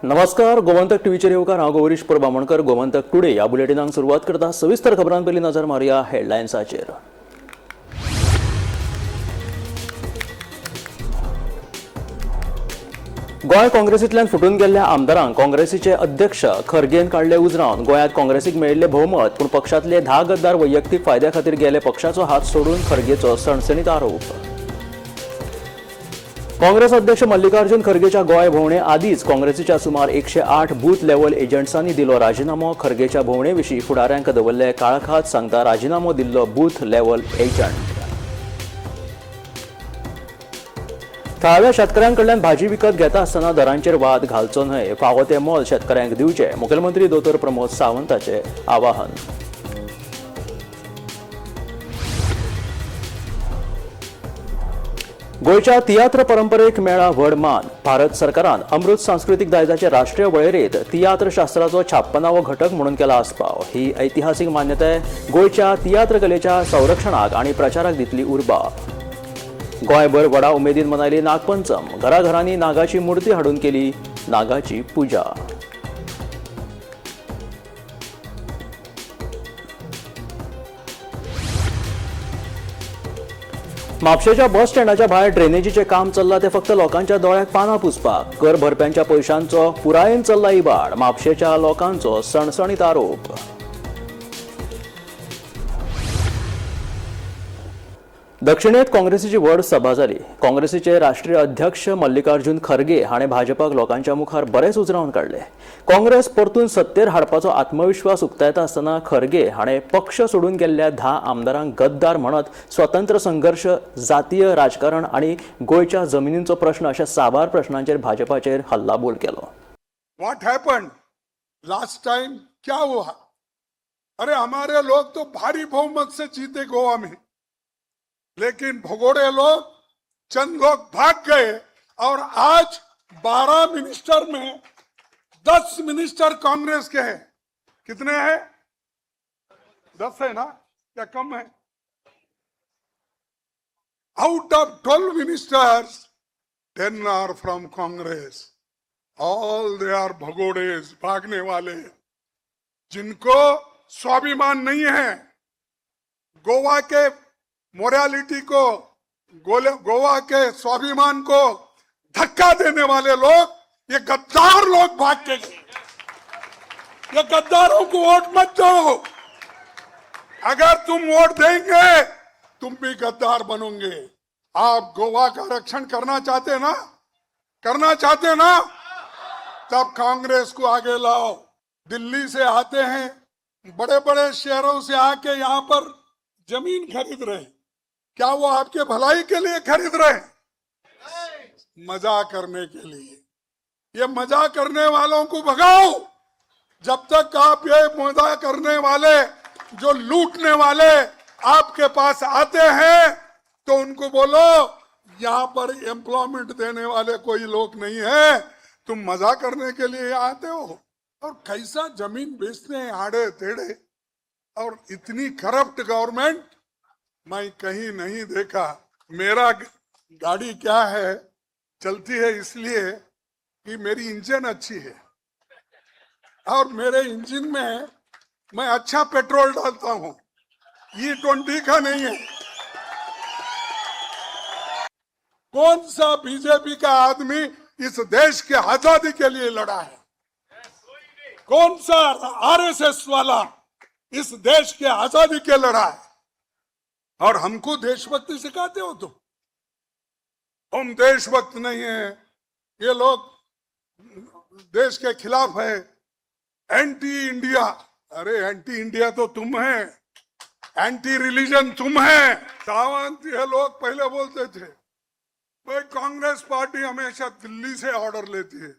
नमस्कार, गोमंतक टीव्हीचेर येवकार. हांव गौरीश परब आमोणकर. गोमंतक टुडे ह्या बुलेटिनाक सुरवात करता. सविस्तर खबरां पयलीं नजर मारुया हेडलायन्साचेर. गोंय काँग्रेसींतल्यान फुटून गेल्ल्या आमदारांक काँग्रेसीचे अध्यक्ष खरगेन काडले उजरावन. गोंयांत काँग्रेसीक मेळिल्ले भोवमत, पूण पक्षांतले 10 गद्दार वैयक्तीक फायद्या खातीर गेले पक्षाचो हात सोडून, खरगेचो सणसणीत आरोप. काँग्रेस अध्यक्ष मल्लिकार्जुन खरगेच्या गोंय भोंवणे आदींच काँग्रेसीच्या सुमार 108 बूथ लेव्हल एजंट्सांनी दिलो राजिनामो. खरगेच्या भोंवणे विशीं फुडाऱ्यांक दवरले काळखात, सांगता राजिनामो दिल्लो बूथ लेव्हल एजंट. थळाव्या शेतकऱ्यांकडल्यान भाजी विकत घेता आसतना दरांचेर वाद घालचो न्हय, फावो ते मोल शेतकऱ्यांक दिवचे, मुखेलमंत्री दोतोर प्रमोद सावंताचे आवाहन. गोंयच्या तियात्र परंपरेक मेळ्ळा व्हड मान. भारत सरकारान अमृत सांस्कृतीक दायजाचे राष्ट्रीय वळेरेंत तियात्र शास्त्राचो 56वो घटक म्हणून केला आस्पाव. ही ऐतिहासीक मान्यताय गोंयच्या तियात्र कलेच्या संरक्षणाक आनी प्रचाराक दितली उर्बा. गोंयभर व्हडा उमेदीन मनयली नागपंचम. घराघरांनी नागाची मूर्ती हाडून केली नागाची पुजा. म्हापशेच्या बस स्टँडाच्या भायर ड्रेनेजीचें काम चल्लां तें फक्त लोकांच्या दोळ्याक पानां पुसपाक. कर भरप्यांच्या पयशांचो पुरायेन चल्ला इबाड, म्हापशेच्या लोकांचो सणसणीत आरोप. दक्षिणेत काँग्रेसीची व्हड सभा जाली. काँग्रेसीचे राष्ट्रीय अध्यक्ष मल्लिकार्जुन खरगे हाणें भाजपाक लोकांच्या मुखार बरेंच उजरावन काडले. काँग्रेस परतून सत्तेर हाडपाचो आत्मविश्वास उक्तायता आसतना खरगे हाणें पक्ष सोडून गेल्ल्या 10 आमदारांक गद्दार म्हणत स्वतंत्र संघर्श, जातीय राजकारण आनी गोंयच्या जमिनींचो प्रश्न अशा साबार प्रश्नांचेर भाजपाचेर हल्लाबोल केलो. What happened last time? क्या हुआ? अरे, हमारे लोग तो भारी बहुमत से जीते गोवा में, लेकिन भगोड़े लोग, चंद लोग भाग गए और आज 12 मिनिस्टर में 10 मिनिस्टर कांग्रेस के हैं. कितने हैं? 10 है ना या कम है? Out of 12 ministers, 10 are from Congress. All they are भगोड़े, भागने वाले, जिनको स्वाभिमान नहीं है. गोवा के मोरालिटी को, गोवा के स्वाभिमान को धक्का देने वाले लोग, ये गद्दार लोग भाग के गए. ये गद्दारों को वोट मत दो. अगर तुम वोट देंगे, तुम भी गद्दार बनोगे. आप गोवा का रक्षण करना चाहते ना? करना चाहते ना? तब कांग्रेस को आगे लाओ. दिल्ली से आते हैं, बड़े बड़े शहरों से आके यहां पर जमीन खरीद रहे हैं. क्या वो आपके भलाई के लिए खरीद रहे हैं? मजा करने के लिए. ये मजा करने वालों को भगाओ. जब तक आप ये मजा करने वाले, जो लूटने वाले आपके पास आते हैं, तो उनको बोलो, यहां पर एम्प्लॉयमेंट देने वाले कोई लोग नहीं है. तुम मजा करने के लिए यहाँ आते हो और कैसा जमीन बेचते हैं आड़े टेढ़े. और इतनी करप्ट गवर्नमेंट मैं कहीं नहीं देखा. मेरा गाड़ी क्या है, चलती है इसलिए कि मेरी इंजन अच्छी है और मेरे इंजन में मैं अच्छा पेट्रोल डालता हूं, ई 20 का नहीं है. कौन सा बीजेपी का आदमी इस देश के आजादी के लिए लड़ा है? कौन सा आरएसएस वाला इस देश के आजादी के लड़ा है? और हमको देशभक्ति सिखाते हो तुम. हम देशभक्त नहीं है, ये लोग देश के खिलाफ है, एंटी इंडिया. अरे, एंटी इंडिया तो तुम है, एंटी रिलीजन तुम है. सावंत, ये लोग पहले बोलते थे, भाई, कांग्रेस पार्टी हमेशा दिल्ली से ऑर्डर लेती है.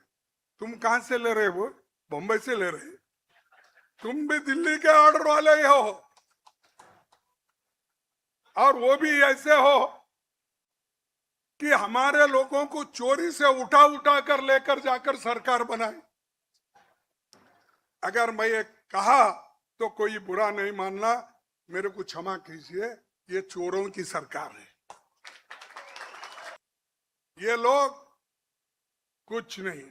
तुम कहां से ले रहे हो? बम्बई से ले रहे? तुम भी दिल्ली के ऑर्डर वाले ही हो और वो भी ऐसे हो कि हमारे लोगों को चोरी से उठा उठा कर लेकर जाकर सरकार बनाए. अगर मैं ये कहा तो कोई बुरा नहीं मानना. मेरे को क्षमा कीजिए, ये चोरों की सरकार है। ये लोग कुछ नहीं,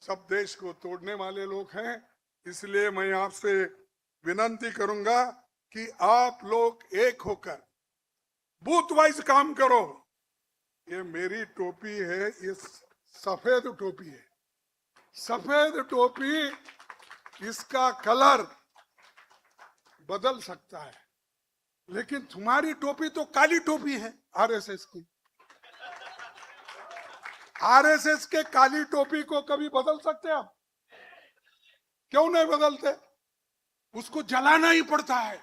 सब देश को तोड़ने वाले लोग हैं। इसलिए मैं आपसे विनंती करूंगा कि आप लोग एक होकर बूथ वाइज काम करो। ये मेरी टोपी है, ये सफेद टोपी है। सफेद टोपी, इसका कलर बदल सकता है, लेकिन तुम्हारी टोपी तो काली टोपी है आरएसएस की। आरएसएस के काली टोपी को कभी बदल सकते हैं आप? क्यों नहीं बदलते? उसको जलाना ही पड़ता है।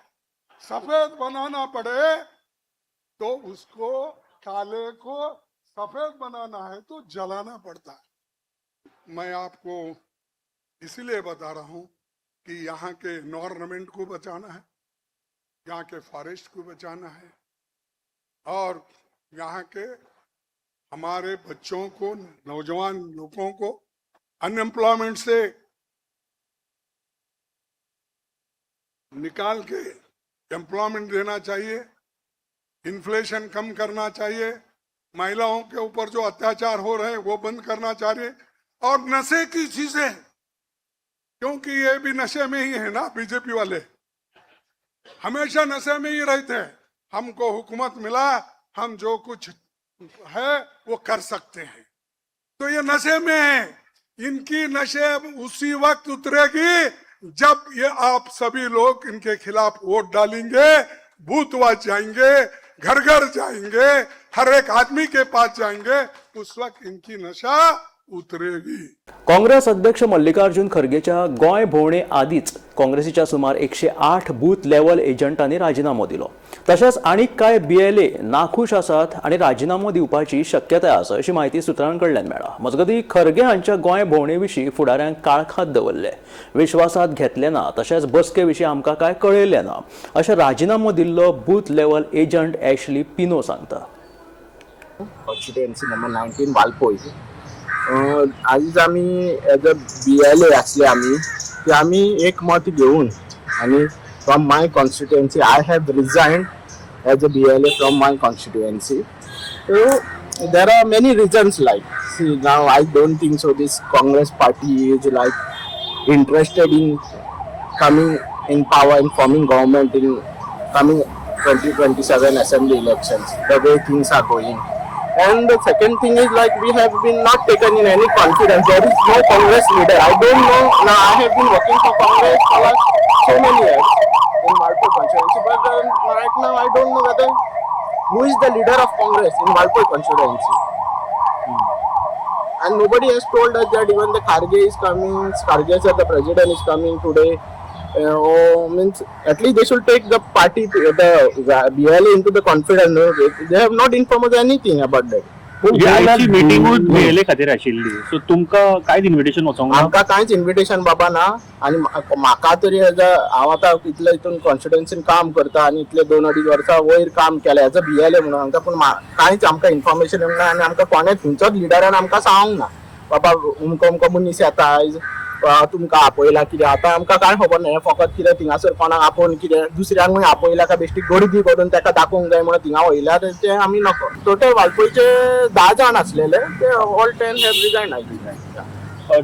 सफेद बनाना पड़े तो उसको, काले को सफेद बनाना है तो जलाना पड़ता है। मैं आपको इसलिए बता रहा हूं कि यहाँ के एनवायरनमेंट को बचाना है, यहाँ के फॉरेस्ट को बचाना है और यहाँ के हमारे बच्चों को, नौजवान लोगों को अनएम्प्लॉयमेंट से निकाल के एम्प्लॉयमेंट देना चाहिए, इन्फ्लेशन कम करना चाहिए, महिलाओं के ऊपर जो अत्याचार हो रहे हैं वो बंद करना चाहिए और नशे की चीजें, क्योंकि ये भी नशे में ही है ना, बीजेपी वाले हमेशा नशे में ही रहते हैं। हमको हुकूमत मिला, हम जो कुछ है वो कर सकते हैं। तो ये नशे में है, इनकी नशे उसी वक्त उतरेगी जब ये आप सभी लोग इनके खिलाफ वोट डालेंगे, बूथ वाइज जाएंगे, घर घर जाएंगे, हर एक आदमी के पास जाएंगे, उस वक्त इनकी नशा उतरेगी। काँग्रेस अध्यक्ष मल्लिकार्जुन खरगेच्या गोंय भोंवणे आदींच काँग्रेसीच्या सुमार 108 बूथ लेवल एजंटांनी राजिनामो दिलो। तशेंच आनीक कांय बीएलए नाखूश आसात आनी राजिनामो दिवपाची शक्यताय आसा अशी म्हायती सुत्रां कडल्यान मेळ्ळा। मजगतीं, खरगे हांच्या गोंय भोंवणे विशीं फुडाऱ्यांक काळखांत दवरले, विश्वासात घेतले ना, तशेंच बसके विशीं आमकां कांय कळयलें ना अशें राजिनामो दिल्लो बूथ लेवल एजंट एशली पिनो सांगता। Constituency number 19, Valpoi. आयज आमी एज अ बीएलए आसले आमी की आमी एक मत घेवन आनी from my constituency I have resigned as a BLA from my constituency. So there are many reasons, like, see, now I don't think so this Congress party is like interested in coming in power and forming government in coming 2027 assembly elections, the way things are going. And the second thing is, like, we have been not taken in any confidence. There is no Congress leader. I don't know. Now I have been working for Congress for last so many years in Valpoi constituency, but right now I don't know whether who is the leader of Congress in Valpoi constituency. And nobody has told us that even the Kharge is coming, Kharge sir, the president, is coming today. Or means at least they should take the party, the BLA into the confidence. No? They have not informed us anything about that. म्हणजे आयची मिटिंगूच BLA खातीर आशिल्ली, so तुमकां कांयच invitation वचोंक ना? आमकां कांयच इन्विटेशन बाबा ना आनी म्हाका तरी एज अ हांव आतां इतले हितून कॉन्स्टिट्युएन्सीन काम करता आनी इतले दोन अडीच वर्सां वयर काम केलें एज अ बीएलए म्हणून आमकां, पूण कांयच आमकां इन्फॉर्मेशन येवंक ना आनी आमकां कोणेच खंयचोच लिडरान आमकां सांगूंक ना, बाबा अमको अमको मनीस येता आयज, तुमकां आपयला कितें। आतां आमकां कांय खबर ना, हें फकत कितें थिंगासर कोणाक आपोवन कितें दुसऱ्यांकूय आपयला काय बेश्टी गर्दी करून ताका दाखोवंक जाय म्हणून थिंगा वयल्यार तें आमी नको। टोटल वाळपयचे 10 जाण आसलेले, ते ऑल 10 have resign आयज।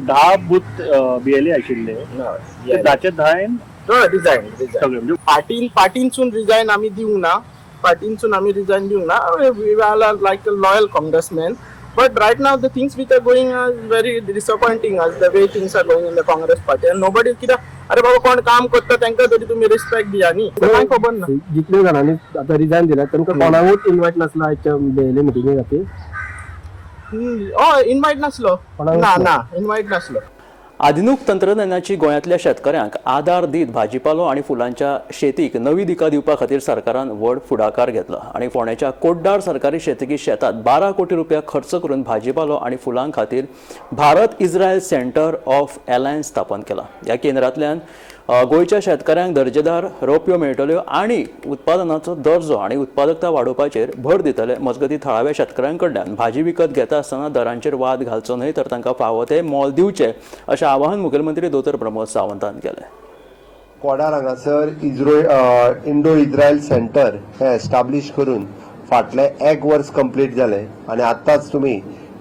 10 बूथ बीएलए आशिल्ले, ते धाचे धायन रिजायन रिजायन सगळे म्हणजे पार्टीनसून रिजायन आमी दिवंक ना, पार्टीनसून आमी रिजायन दिवंक ना। We are like a loyal Congressman, but right now the things which are going are very disappointing, as the way things are going in the Congress party, and nobody, कित्याक अरे बाबा कोण काम करता तांकां तरी तुमी रिस्पेक्ट दिया न्ही, कांय खबर ना। जितले जाणांनी आतां रिजायन दिला तांकां कोणाकूच इन्वायट नासलो आयच्या बीएलए मिटिंगे खातीर? हय, इनवायट नासलो। कोणाकूच ना। ना? ना, इनवायट नासलो। आधुनिक तंत्रज्ञानाची गोंयांतल्या शेतकऱ्यांक आदार दीत भाजीपालो आनी फुलांच्या शेतीक नवी दिका दिवपा खातीर सरकारान व्हड फुडाकार घेतला आनी फोंडेच्या कोड्डार सरकारी शेतकी शेतांत 12 कोटी रुपया खर्च करून भाजीपालो आनी फुलां खातीर Bharat Israel centre of excellence स्थापन केला। ह्या केंद्रांतल्यान गोंयच्या शेतकऱ्यांक दर्जेदार रोपयो मेळटल्यो आनी उत्पादनाचो दर्जो आनी उत्पादकता वाडोवपाचेर भर दितले। मजगतीं, थळाव्या शेतकऱ्यां कडल्यान भाजी विकत घेता आसतना दरांचेर वाद घालचो न्हय, तर तांकां फावो ते मोल दिवचें अशें आवाहन मुखेलमंत्री दोतोर प्रमोद सावंतान केलें। कोडार हांगासर इंडो इस्रायल सेंटर हे एस्टाब्लीश करून फाटलें एक वर्स कंप्लीट जालें आनी आतांच तुमी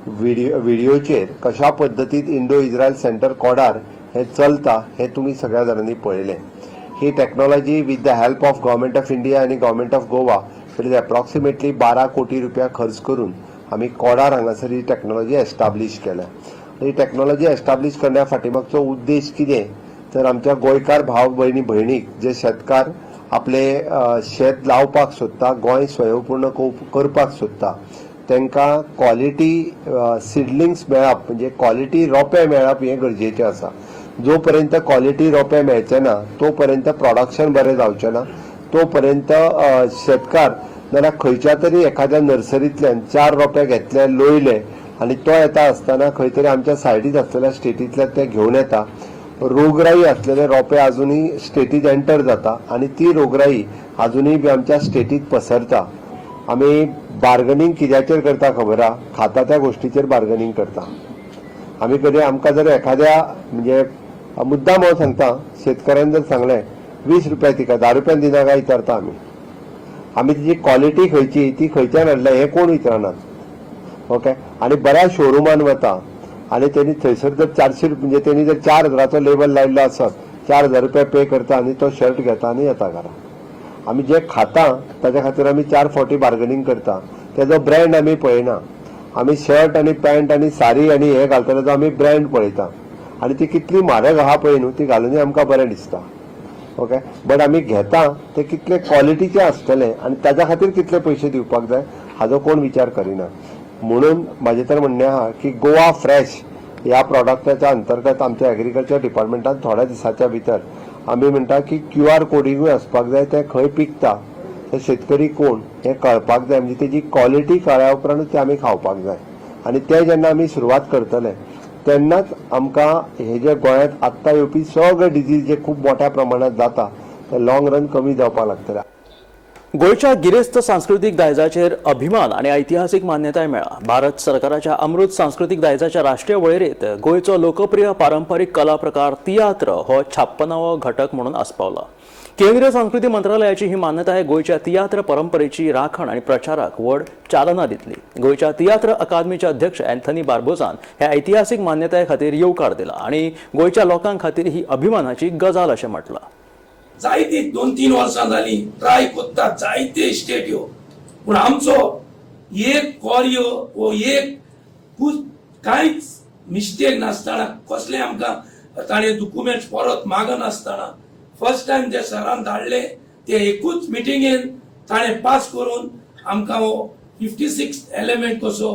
व्हिडियोचेर कशा पद्दतीन इंडो इस्रायल सेंटर कोडार हें चलता हें तुमी सगळ्या जाणांनी पळयलें. ही technology with the help of Government of India आनी Government of Goa, it is approximately 12 कोटी रुपया खर्च करून आमी कोडार हांगासर ही टॅक्नॉलॉजी एस्टाब्लीश केल्या. ही टॅक्नॉलॉजी एस्टाब्लीश करण्या फाटीमागचो उद्देश कितें, तर आमच्या गोंयकार भाव भयणी भयणीक जे शेतकार आपले शेत लावपाक सोदता, गोंय स्वयंपूर्ण करपाक सोदता, तांकां क्वॉलिटी सिडलिंग्स मेळप, म्हणजे क्वॉलिटी रोपे मेळप हें गरजेचें आसा. जो पर्यंत क्वॉलिटी रोपे मेळचे ना, तो पर्यंत प्रोडक्शन बरें जावचें ना. तो पर्यंत शेतकार नाल्यार खंयच्या तरी एखाद्या नर्सरींतल्यान चार रोपे घेतले, लोयले आनी तो येता आसतना खंय तरी आमच्या सायडीत आसलेल्या स्टेटींतल्यान ते घेवन येता. रोगराई असलेले रोपे अजुनूय स्टेटीत एंटर जाता आनी ती रोगराई अजुनूय बी आमच्या स्टेटीत पसरता. आमी बार्गनींग कित्याचेर करता खबर आहा? खाता त्या गोश्टीचेर बार्गनींग करता आमी. कधी आमकां जर एखाद्या, म्हणजे मुद्दाम हांव सांगता, शेतकऱ्यान जर सांगलें 20 रुपया, तिका 10 रुपयान दिना काय विचारता आमी. आमी तिची क्वॉलिटी खंयची, ती खंयच्यान हाडल्या हें कोण विचारनात. ओके, आनी बऱ्या शोरुमान वता आनी तेणी थंयसर जर 400 रुपया, म्हणजे तेणी जर 4000चो लेबल लायिल्लो आसत, 4000 रुपया पे करता आनी तो शर्ट घेता आनी येता घरा. आमी जे खाता ताच्या खातीर आमी चार फावटी बार्गनींग करता. तेजो ब्रँड आमी पळयना. आमी शर्ट आनी पॅन्ट आनी सारी आनी हे घालता तेजो आमी ब्रँड पळयता आनी ती कितली म्हारग आहा पळय न्हू, ती घालूनय आमकां बरें दिसता. ओके, बट आमी घेता ते कितले क्वॉलिटीचे आसतले आनी ताच्या खातीर कितले पयशे दिवपाक जाय हाजो कोण विचार करिना. म्हणून म्हाजें तर म्हणणें आहा की गोवा फ्रेश ह्या प्रॉडक्टाच्या अंतर्गत आमच्या एग्रीकल्चर डिपार्टमेंटान थोड्या दिसाच्या भितर आमी म्हणटा की क्यू आर कोडिंगूय आसपाक जाय. तें खंय पिकता, ते शेतकरी कोण हें कळपाक जाय. म्हणजे तेजी क्वॉलिटी कळ्ळ्या उपरांतूच तें आमी खावपाक जाय. आनी तें जेन्ना आमी सुरवात करतले तेन्नाच आमकां हे जे गोंयांत आत्तां येवपी सगळे डिजीज जे खूब मोठ्या प्रमाणात जाता ते लॉंग रन कमी जावपाक लागतले. गोंयच्या गिरेस्त सांस्कृतीक दायजाचेर अभिमान आनी ऐतिहासीक मान्यताय मेळ्ळा. भारत सरकाराच्या अमृत सांस्कृतीक दायजाच्या राष्ट्रीय वळेरेंत गोंयचो लोकप्रिय पारंपारीक कला प्रकार तियात्र हो 56वो घटक म्हणून आस्पावला. केंद्रीय संस्कृती मंत्रालयाची ही मान्यताय गोंयच्या तियात्र परंपरेची राखण आनी प्रचाराक व्हड चालना दितली. गोंयच्या तियात्र अकादमीचे अध्यक्ष अँथनी बार्बोजान हे ऐतिहासीक मान्यताये खातीर येवकार दिला आनी गोंयच्या लोकां खातीर ही अभिमानाची गजाल अशें म्हटलां. जायती 2-3 वर्सां जाली ट्राय कोत्तात जायते स्टेट ह्यो, पूण आमचो एक कॉर्यो वो एक कांयच मिस्टेक नासतना, कसले आमकां ताणें डॉक्युमेंट्स परत मागनासतना, फर्स्ट टायम जे सरान धाडले ते एकूच मिटिंगेन ताणें पास करून आमकां हो 56 एलिमेंट कसो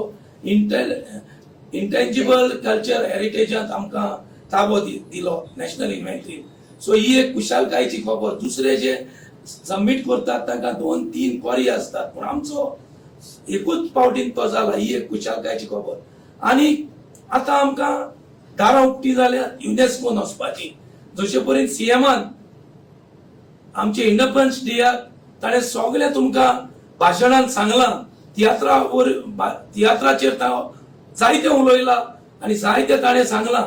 इंटेंजिबल कल्चर हेरिटेजांत आमकां ताबो दिलो नॅशनल इन्व्हेंटरी. सो ही एक खुशालकायेची खबर. दुसरे जे सबमीट करतात तांकां दोन तीन क्वारी आसतात, पूण आमचो एकूच फावटीन तो जाला. ही एक खुशालकायेची खबर. आनी आतां आमकां दारां उक्ती जाल्या युनेस्कोन वचपाची. जशे परेन सीएमान आमचे इंडिपेंडन्स डेयाक ताणें सगळें तुमकां भाशणान सांगलां, तियात्रावर तियात्राचेर जायतें उलयला आनी जायतें ताणें सांगलां.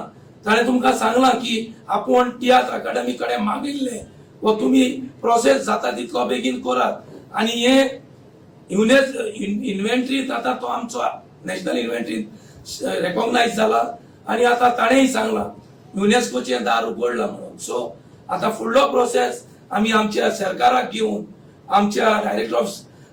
ताणें तुमकां सांगलां की आपूण तियात्र अकादमी कडेन मागिल्लें वो तुमी प्रोसेस जाता तितलो बेगीन करात. आनी हे युनेस इन्व्हेंटरीत आतां तो आमचो नॅशनल इन्व्हेंटरीत रेकॉग्नायज जाला आनी आतां ताणेंय सांगलां युनेस्कोचें दार उगडलां म्हणून. सो आतां फुडलो प्रोसेस आमी आमच्या सरकाराक घेवन, आमच्या Director of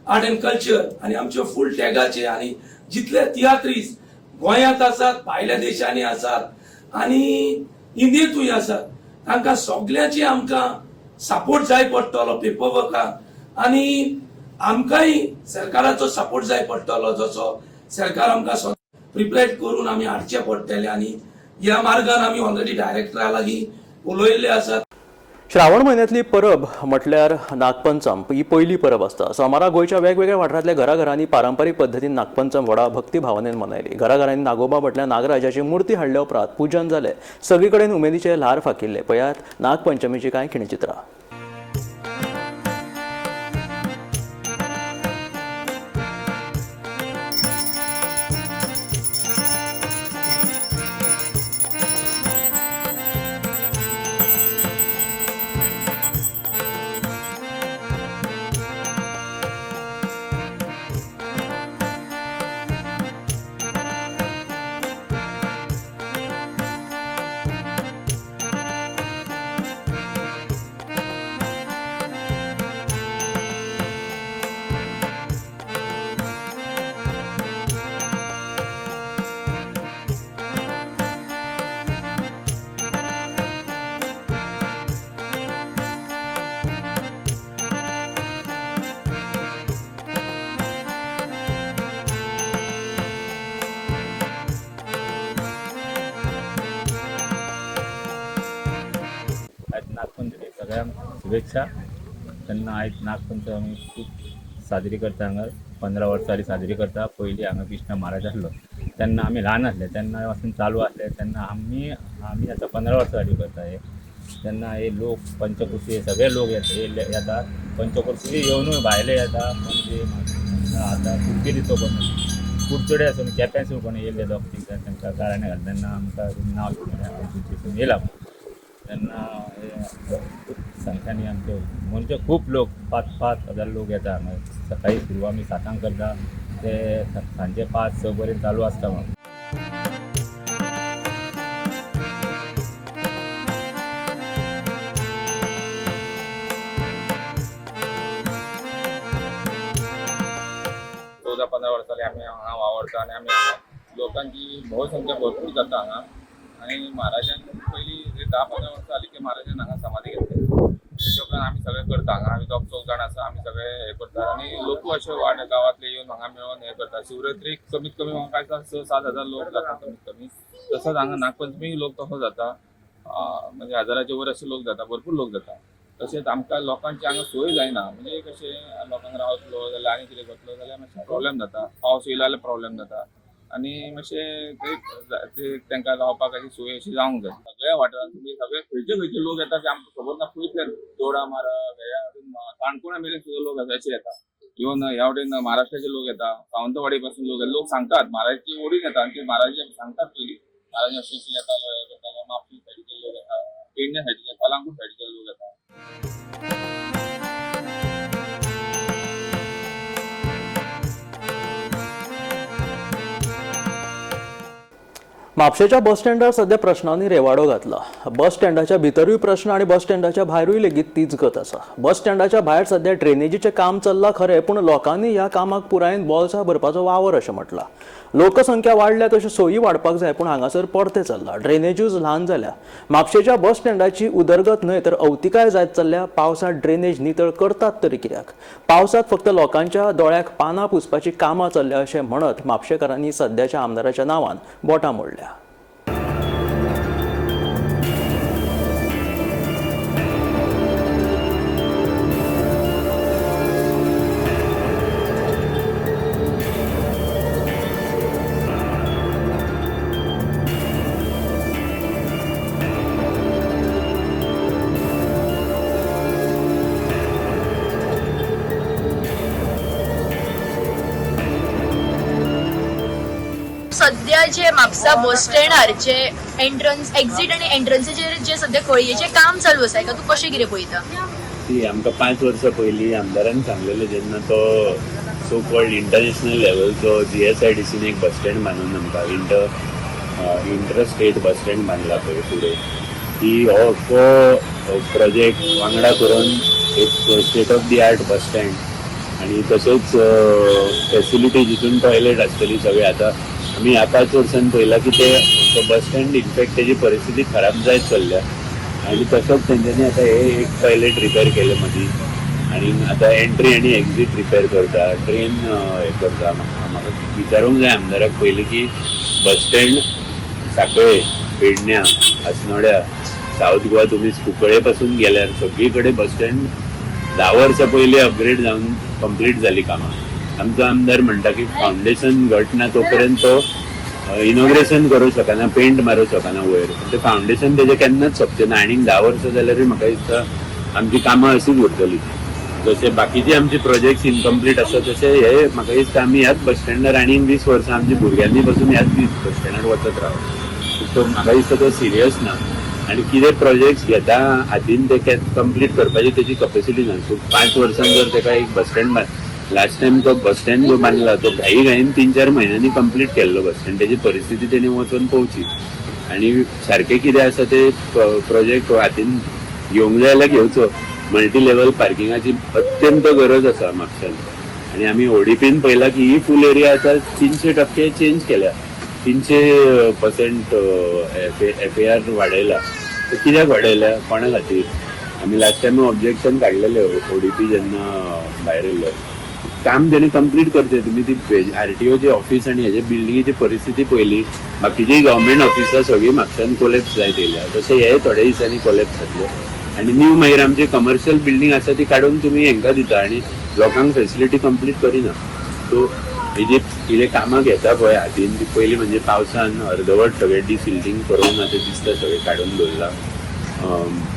Art and Culture आनी आमचे फूल टॅगाचे आनी जितले तियात्रीस गोंयांत आसात, भायल्या देशांनी आसात आनी इंडियेंतूय आसात, तांकां सगल्यांची आमकां सपोर्ट जाय पडटलो पेपर वर्काक आनी आमकांय सरकाराचो सपोर्ट जाय पडटलो. जसो सरकार आमकां प्रिपेर करून आमी हाडचे पडटले आनी ह्या मार्गान आमी ऑलरेडी डायरेक्टरा लागीं उलयल्ले आसात. श्रावण म्हयन्यांतली परब म्हटल्यार नागपंचम ही पयली परब आसता. सोमारा गोंयच्या वेगवेगळ्या वाठारांतल्या घराघरांनी पारंपारीक पद्दतीन नागपंचम व्हडा भक्ती भावनेन मनयली. घराघरांनी नागोबा म्हटल्यार नागराजाची मुर्ती हाडल्या उपरांत पुजन जालें. सगळी कडेन उमेदीचे ल्हार फाकिल्ले. पळयात नागपंचमीची कांय खिणचित्रां. शुभेच्छा. तेन्ना आयज नागपंचमी खूब साजरी करता हांगा. 15 वर्सां जाली साजरी करता. पयलीं हांगा कृष्ण महाराज आसलो तेन्ना आमी ल्हान आसले तेन्ना पासून चालू आसले. तेन्ना आमी आमी आतां 15 वर्सां जाली करता हे. तेन्ना हे लोक पंचकुर्सी हे सगळे लोक येतात. पंचकुर्सी येवनूय भायले येता. पणजे आतां कुडकेरीचो कोण कुडचडे आसून केप्यांसून कोण येयल्ले दोग तीग जाण तांकां गाराणें घालता तेन्ना आमकां नांव घेवन येयला. तेन्ना हे खूब संख्यांनी आमचे म्हणजे खूब लोक 5-5 हजार लोक येता हांगा. सकाळी सुरू आमी 7 करता ते सांजे 5-6 पर्यंत चालू आसता. 14-15 वर्सां जाली आमी हांगा वावरता आनी आमी हांगा लोकांची भोवसंख्या भरपूर जाता हांगा. आनी महाराजान पयलीं 10-15 वर्सां जाली की महाराजान हांगा समाधी घेतली. तेच्या उपरांत आमी सगळे करता हांगा. आमी दोग चौग जाण आसा, आमी सगळे हे करता आनी लोकूय अशे वाड गांवांतले येवन हांगा मेळोन हे करता. शिवरात्रीक कमीत कमी म्हाका दिसता 6-7 हजार लोक जाता कमीत कमी. तसोच हांगा नागपंचमी लोक तसो जाता, म्हणजे हजाराचे वयर अशे लोक जाता, भरपूर लोक जाता. तशेंच आमकां लोकांची हांगा सोय जायना, म्हणजे कशें लोकांक रावतलो जाल्यार आनी कितें करतलो जाल्यार मातशें प्रॉब्लेम जाता. पावस येयलो जाल्यार प्रॉब्लेम जाता आनी मातशें ते तांकां रावपाक अशी सोय अशी जावंक जाय. सगळ्या वाठारांत तुमी सगळे खंयचे खंयचे लोक येता ते आमकां खबर ना. पयसल्यान दोडा मारा ह्या वटेन काणकोणा मेरेन सुद्दां लोक येता अशे येता. इवन ह्या वटेन महाराष्ट्राचे लोक येता, सावंतवाडी पासून लोक लोक सांगतात महाराजाची ओडीन येता आनी ते महाराज सांगतात पयलीं महाराज अशें अशें येतालो हे करतालो. म्हापशें सायडीचे लोक येता, पेडणे सायडीचे, कलांगूट सायडीचे लोक येता. म्हापशेच्या बस स्टँडार सध्या प्रश्नांनी रेवाडो घातला. बस स्टँडाच्या भितरूय प्रश्न आनी बस स्टँडाच्या भायरूय लेगीत तीच गत आसा. बस स्टँडाच्या भायर सध्या ड्रेनेजीचें काम चल्लां खरें, पूण लोकांनी ह्या कामाक पुरायेन बोल्सां भरपाचो वावर अशें म्हटलां. लोकसंख्या वाडल्या तश्यो सोयी वाडपाक जाय, पूण हांगासर परतें चल्लां. ड्रेनेजूच ल्हान जाल्या. म्हापशेच्या बस स्टँडाची उदरगत न्हय तर अवतिकाय जायत चल्ल्या. पावसांत ड्रेनेज नितळ करतात तरी कित्याक? पावसांत फक्त लोकांच्या दोळ्याक पानां पुसपाची कामां चल्ल्या अशें म्हणत म्हापशेकारांनी सध्याच्या आमदाराच्या नांवान बोटां मोडल्या. सध्या जे म्हापसा बस स्टँडार जे एंट्रन्स एक्झिट आनी एंट्रन्साचेर जे सध्या खळयेचें काम चालू आसा, हेका तूं कशें कितें पळयता? ती आमकां 5 वर्सां पयलीं आमदारान सांगलेलें जेन्ना तो सो कॉल्ड इंटरनॅशनल लेवलचो GSIDCन एक बस स्टँड बांदून आमकां इंटर स्टेट बस स्टँड बांदला पळय फुडें, की हो तो प्रोजेक्ट वांगडा करून एक state of the art bus stand आनी तशेंच फेसिलिटी जितून टॉयलेट आसतली सगळें. आतां आमी ह्या 5 वर्सान पळयलां की ते बस स्टँड इनफॅक्ट तेजी परिस्थिती खराब जायत चल्ल्या आनी तसोच तेंच्यांनी आतां हे एक टॉयलेट रिपेर केलें मदीं आनी आतां एंट्री आनी एक्झीट रिपेर करता, ट्रेन हें करता. म्हाका विचारूंक जाय आमदाराक पयलीं की बस स्टँड सांखळे, पेडण्या, अस्नोड्या, सावथ गोवा तुमी कुंकळे पासून गेल्यार सगळी कडेन बस स्टँड 10 वर्सां पयलीं अपग्रेड जावन कंप्लीट जाली कामां. आमचो आमदार म्हणटा की फावंडेशन घट ना तो पर्यंत तो इनॉग्रेशन करूं शकना, पेंट मारूं शकना वयर. ते फावंडेशन तेजें केन्नाच सोंपचें ना. आनीक 10 वर्सां जाल्यारूय म्हाका दिसता आमची कामां अशीच उरतली. जशे बाकीचे आमचे प्रोजेक्ट्स इनकम्प्लीट आसा तशे हे म्हाका दिसता आमी ह्याच बस स्टँडार आनीक 20 वर्सां आमच्या भुरग्यांनी पासून ह्याच बस स्टँडार वचत रावत. सो म्हाका दिसता तो सिरियस ना आनी कितें प्रोजेक्ट्स घेता हातीन ते कंप्लीट करपाची तेजी कपेसिटी ना. सो 5 वर्सां जर तेका एक बस स्टँड लास्ट टायम तो बस स्टँड जो बांदला तो घाई घाईन 3-4 म्हयन्यांनी कंप्लीट केल्लो बस स्टँड, तेजी परिस्थिती तेणी वचोन पळोवची आनी सारकें कितें आसा ते प्रोजेक्ट हातीन घेवंक जाय जाल्यार घेवचो. मल्टी लेवल पार्किंगाची अत्यंत गरज आसा म्हापश्यान आनी आमी ODPन पळयला की ही फूल एरिया आतां 300% चेंज केल्या, 300% FAR वाडयला. ते कित्याक वाडयल्या, कोणा खातीर? आमी लास्ट टायम ऑब्जेक्शन काडलेले ODP जेन्ना भायर येयल्लो. काम तेणी कंप्लीट करचें. तुमी ती RTOचे ऑफिस आनी हेजे बिल्डिंगेची परिस्थिती पळयली, बाकीची गव्हर्मेंट ऑफिसां सगळीं म्हापश्यान कोलॅप्स जायत येयल्या, तशें हे थोड्या दिसांनी कोलॅप्स जातले. आनी न्यू मागीर आमचे कमर्शियल बिल्डींग आसा ती काडून तुमी हेंकां दिता आनी लोकांक फेसिलिटी कंप्लीट करिना. सो हेजे कितें कामां घेता पळय हातीन ती पयलीं म्हणजे पावसान अर्दवट सगळें डिसिल्टींग करून आतां दिसता सगळें काडून दवरलां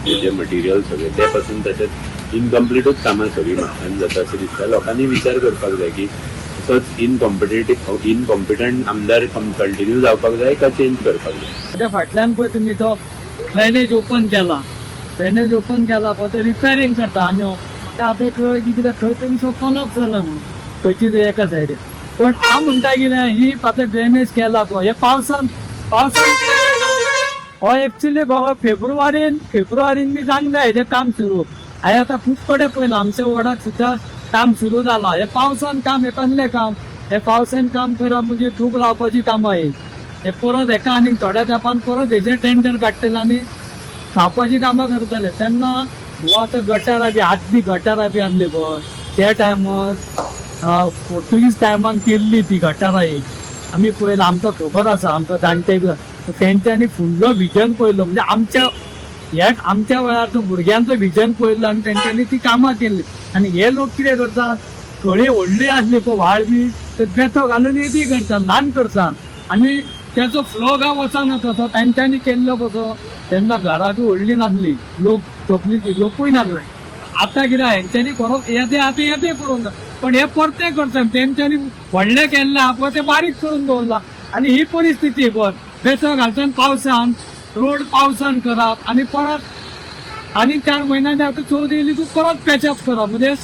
हेजे मटिरियल सगळें ते पासून तशेंच इनकम्प्लिटूच कामां सगळीं म्हापशान जाता अशें दिसता. लोकांनी विचार करपाक जाय की तसोच इनकॉम्पिटंट आमदार कंटिन्यू जावपाक जाय काय चेंज करपाक जाय. त्या फाटल्यान पळय तुमी तो ड्रेनेज ओपन केला, ड्रेनेज ओपन केला पळय ते रिपेरींग करता आनी आतां खंय कितें थंय तुमी कोलॉप जाला म्हणून खंयची तरी एका सायडीन. पण हांव म्हणटा कितें ही आतां ड्रेनेज केला पळय हे पावसान पावसान हो एक्चुली बाबा फेब्रुवारीन बी जावंक जाय हेजें काम सुरू. हांवें आतां खूब कडेन पळयलां आमच्या वॉर्डाक सुद्दां काम सुरू जालां. हे पावसान काम हें कसलें काम, हे पावसान काम करप म्हणजे धूप लावपाची कामां ही. हे परत हेका आनीक थोड्या तेंपान परत हेजें टेंडर काडटले आनी खावपाची कामां करतले. तेन्ना हो आतां गटारां बी आदली गटारां बी आहली पळय त्या टायमार पोर्तुगीज टायमान केल्ली ती गटारां ही आमी पळयलां, आमकां खबर आसा, आमकां जाणटे बी तेंच्यांनी फुडलो विजन पळयलो म्हणजे आमच्या ह्या आमच्या वेळार तो भुरग्यांचो विजन पळयलो आनी तेंच्यांनी ती कामां केल्ली. आनी हे लोक कितें करतात, थोडी व्हडली आसली पळय व्हाळ बी तर बेतो घालून येदी करतात, ल्हान करतात आनी तेचो फ्लो गांव वचना तसो तेंच्यांनी केल्लो कसो. तेन्ना घरां बी व्हडली नासली, लोक तकली लोकूय नासले. आतां कितें हेंच्यांनी परत येते आतां येते करूंक जाय, पण हे परते करतात. तेंच्यांनी व्हडलें केल्लें आहा पळय तें बारीक करून दवरलां आनी ही परिस्थिती पळय बेतो घालच्यान पावसान रोड पावसान करप आनी परत आनी 4 म्हयन्यांनी आतां चवथ येयली तूं परत पॅचअप करप. म्हणजे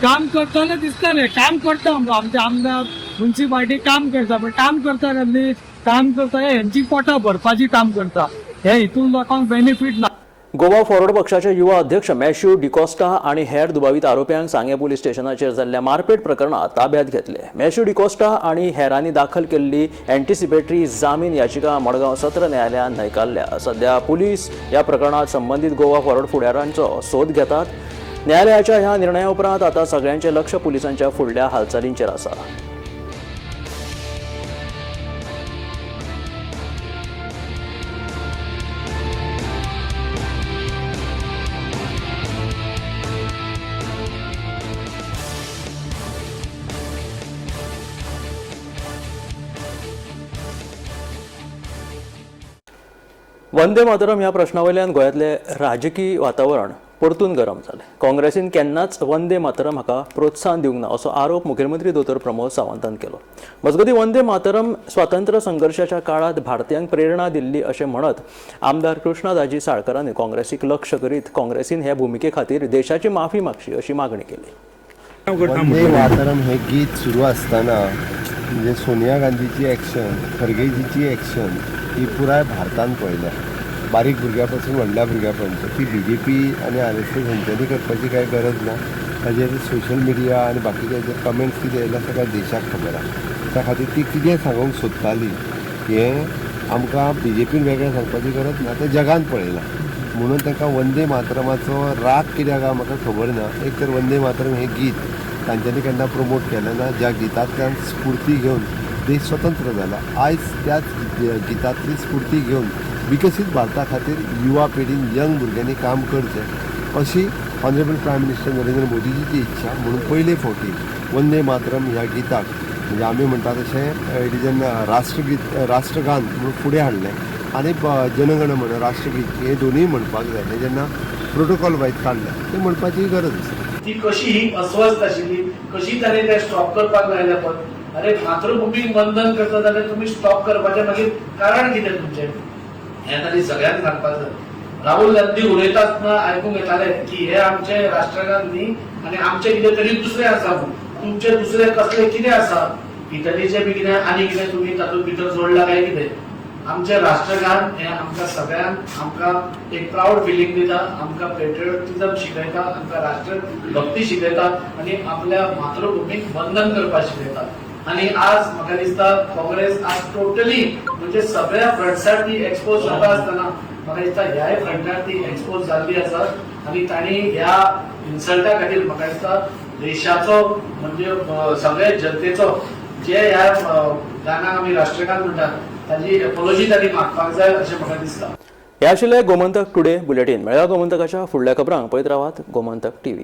काम करतना दिसता न्ही, काम करता आमचे आमदार मुन्सिपालिटी काम करता, पण काम करता कसली काम करता हेंची पोटां भरपाची काम करता, हे हितून लोकांक बेनिफीट ना. गोवा फॉरवर्ड पक्षाचे युवा अध्यक्ष मॅश्यू डिकॉस्टा आनी हेर दुबावीत आरोप्यांक सांगें पुलीस स्टेशनाचेर जाल्ल्या मारपेट प्रकरणात ताब्यात घेतले. मॅश्यू डिकॉस्टा आनी हेरांनी दाखल केल्ली एंटिसिपेटरी जामीन याचिका मडगांव सत्र न्यायालयान न्हयकारल्या. सध्या पुलीस ह्या प्रकरणात संबंदीत गोवा फॉरवर्ड फुडाऱ्यांचो सोद घेतात. न्यायालयाच्या ह्या निर्णया उपरांत आतां सगळ्यांचें लक्ष पुलिसांच्या फुडल्या हालचालींचेर आसा. वंदे मातरम ह्या प्रश्नावयल्यान गोंयांतलें राजकीय वातावरण परतून गरम जालें. काँग्रेसीन केन्नाच वंदे मातरम हाका प्रोत्साहन दिवंक ना असो आरोप मुखेलमंत्री दोतोर प्रमोद सावंतान केलो. मजगतीं वंदे मातरम स्वातंत्र्य संघर्शाच्या काळांत भारतीयांक प्रेरणा दिल्ली अशें म्हणत आमदार कृष्णा दाजी साळकरांनी काँग्रेसीक लक्ष करीत काँग्रेसीन हे भुमिके खातीर देशाची माफी मागची अशी मागणी केली. वंदे मातरम हे गीत सुरू आसतना म्हणजे सोनिया गांधीची एक्शन, खरगेजीची एक्शन ही पुराय भारतान पळयल्या. बारीक भुरग्या पासून व्हडल्या भुरग्या पर्यंत ती बीजेपी आनी RSS हेंच्यांनी करपाची कांय गरज ना. ताजेर सोशल मिडिया आनी बाकीचे जे कमेंट्स कितें येयल्या सगळ्या देशाक खबर आसा. त्या खातीर ती कितें सांगूंक सोदताली हें आमकां बीजेपीन वेगळें सांगपाची गरज ना, तें जगान पळयलां. म्हणून तांकां वंदे मातरमाचो राग कित्याक आहा म्हाका खबर ना. एक तर वंदे मातरम हें गीत तांच्यांनी केन्ना प्रमोट केलें ना, ज्या गितांतल्यान स्फुर्ती घेवन देश स्वतंत्र जाला. आयज त्याच गितांतली स्फुर्ती घेवन विकसीत भारता खातीर युवा पिढीन यंग भुरग्यांनी काम करचें अशी ऑनरेबल प्रायम मिनिस्टर नरेंद्र मोदीजीची इच्छा. म्हणून पयले फावटी वंदे मातरम ह्या गिताक म्हणजे आमी म्हणटा तशें it is an राष्ट्रगीत, राष्ट्रगान म्हणून फुडें हाडलें आनी जनगण मन राष्ट्रगीत हे दोनूय म्हणपाक जाय. हें जेन्ना प्रोटोकॉल वायज काडलें तें म्हणपाची गरज आसा. ती कशी ही अस्वस्थ आशिल्ली, कशी ताणें ते स्टॉप करपाक लायलें. पण अरे मातृभूमीक वंदन करता जाल्यार तुमी स्टॉप करपाचें मागीर कारण कितें तुमचें, हें तांणी सगळ्यांक सांगपाक जाय. राहुल गांधी उलयता आसतना आयकूंक येतालें की हे आमचे राष्ट्रगान न्ही आनी आमचें कितें तरी दुसरें आसा, तुमचें दुसरें कसलें कितें आसा, इटलीचें बी कितें आनी कितें तुमी तातूंत भितर जोडलां काय कितें. आमचें राष्ट्रगान हें आमकां सगळ्यांक आमकां एक प्रावड फिलींग दिता, आमकां पेट्रियोटिजम शिकयता, आमकां राष्ट्रभक्ती शिकयता आनी आपल्या मातृभुमीक वंदन करपाक शिकयता. आनी आज म्हाका दिसता काँग्रेस आज टोटली म्हणजे सगळ्या फ्रंट्सार ती एक्सपोज जाता आसतना म्हाका दिसता ह्याय फ्रंटार ती एक्सपोज जाल्ली आसा आनी तांणी ह्या इन्सल्टा खातीर म्हाका दिसता देशाचो म्हणजे सगळे जनतेचो जे ह्या गानाक आमी राष्ट्रगान म्हणटात ताजी एपोलॉजी तांणी मागपाक जाय अशें म्हाका दिसता. हे आशिल्ले गोमंतक टुडे बुलेटीन. मेळया गोमंतकाच्या फुडल्या खबरांक. पळयत रावात गोमंतक टीव्ही.